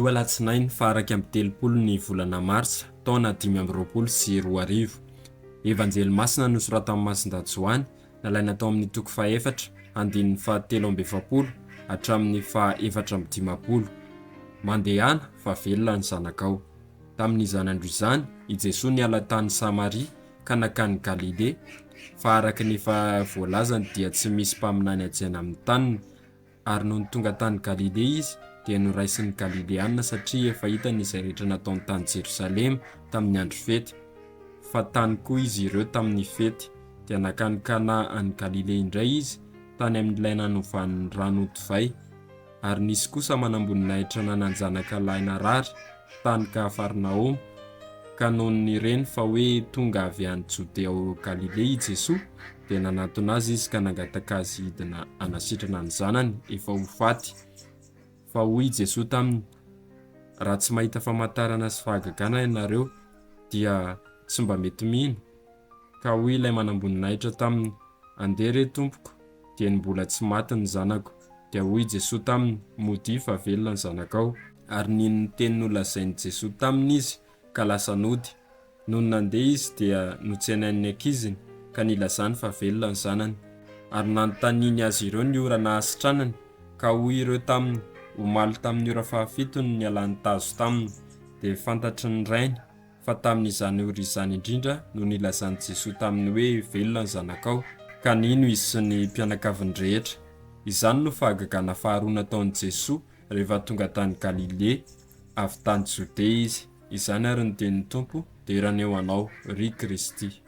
Anio alatsinainy faha 31 ny volana marsa taona 2025. Evanjely masina nosoratan'i Masindahy Joany, nalaina tao amin'ny toko fahaefatra, andininy faha 43 hatramin'ny faha 54. Mandehana fa velona ny zanakao. Tamin'izany andro izany, i Jesoa niala tany Samaria ka nankany Galilea, fa araka ny efa voalazany dia tsy misy mpaminany hajaina amin'ny taniny. Ary nony tonga tany Galilea izy, dia noraisin'ny Galileana satria efa hitany izay rehetra nataony tany Jerosalema tamin'ny andro fety, fa tany koa izy ireo tamin'ny fety. Dia nankany Kana any Galilea indray izy, tany amin'ilay nanovany ny rano ho divay. Ary nisy kosa manamboninahitra nanan-janaka lahy narary, tany Kafarnaoma, ka nony nireny fa hoe tonga avy any Jodea ao Galilea i Jesoa, dia nanatona azy izy ka nangataka azy hidina hanasitrana ny zanany efa ho faty. Fa hoy i Jesoa taminy, Raha tsy mahita famantarana sy fahagagana ianareo, dia tsy mba mety mino. Ka hoy ilay manamboninahitra taminy, Andeha re, Tompoko, dieny mbola tsy maty ny zanako. Dia hoy i Jesoa taminy, Modia fa velona ny zanakao. Ary nino ny teny nolazain'i Jesoa taminy izy ka lasa nody. Nony nandeha izy dia notsenain'ny ankiziny ka nilazany fa velona ny zanany. Ary nanontaniany azy ireo ny ora nahasitranany, ka hoy ireo taminy, Omaly tamin'ny ora fahafito no nialan'ny tazo taminy. Dia fantatry ny rainy fa tamin'izany ora izany indrindra no nilazan'i Jesoa taminy hoe velona ny zanakao, ka nino izy sy ny mpianakaviny rehetra. Izany no fahagagana faharoa nataon'i Jesoa rehefa tonga tany Galilea avy tany Jodea izy. Izany ary ny tenin'ny Tompo, dera anie ho Anao, ry Kristy.